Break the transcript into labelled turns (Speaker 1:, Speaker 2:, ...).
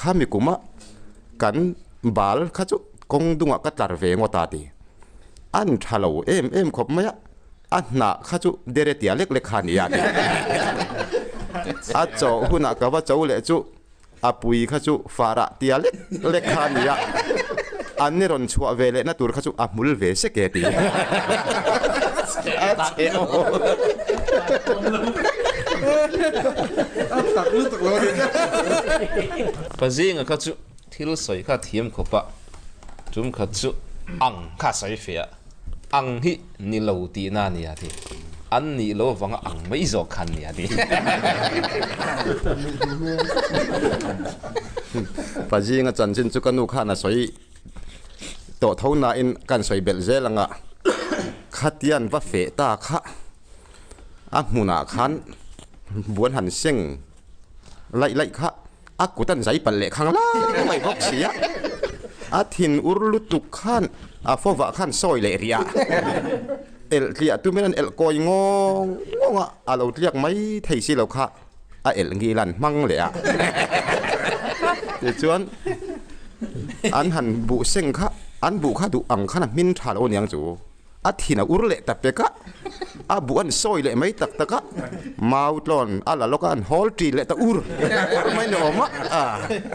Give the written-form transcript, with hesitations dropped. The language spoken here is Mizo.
Speaker 1: Khami kuma kan bal kha chu kawng dungah ka tlar ve ngawt a ti. An tha lo em em khawp mai a, a hnah kha chu dere tia lek lek kha a ni a ti. A chawh hunah ka va cho leh chu a pui kha chu farah tia lek lek kha a ni a, an ni rawn chhuah ve lehna tur kha chu a hmul ve sek e ti. A chhe aw.
Speaker 2: A tak lutuk lo a ni.
Speaker 3: Pazinga kha chu thil sawi kha thiam khawp a, tum khat chu ang kha sawi fe a, ang hi ni lo tihna a ni a ti. An nih lo avanga ang mai zawk kha an ni a ti.
Speaker 1: Pazinga chanchin chu ka nu khan a sawi tawh tho nain kan sawi belh zel ang a, khatian va feh ta kha a hmunah khan buan han seng laih laih kha a kut an zai palh leh khang lai mai bawk si a, a thin ur lutuk khan a fawvah khan sawi leh rih a, elh tliah tumin an elh kawi ngawng ngawng a, a lo tliak mai thei si lo kha a elh ngil an hmang leh a, tichuan an han buh seng kha an buh kha duh ang khan a hmin tha lo aniang chu. A thin a ur leh ta pek a, a buh an sawi leh mai tak tak a, mau tlawn a la lawk a, an hawl ṭi leh ta ur ur mai ni awm a.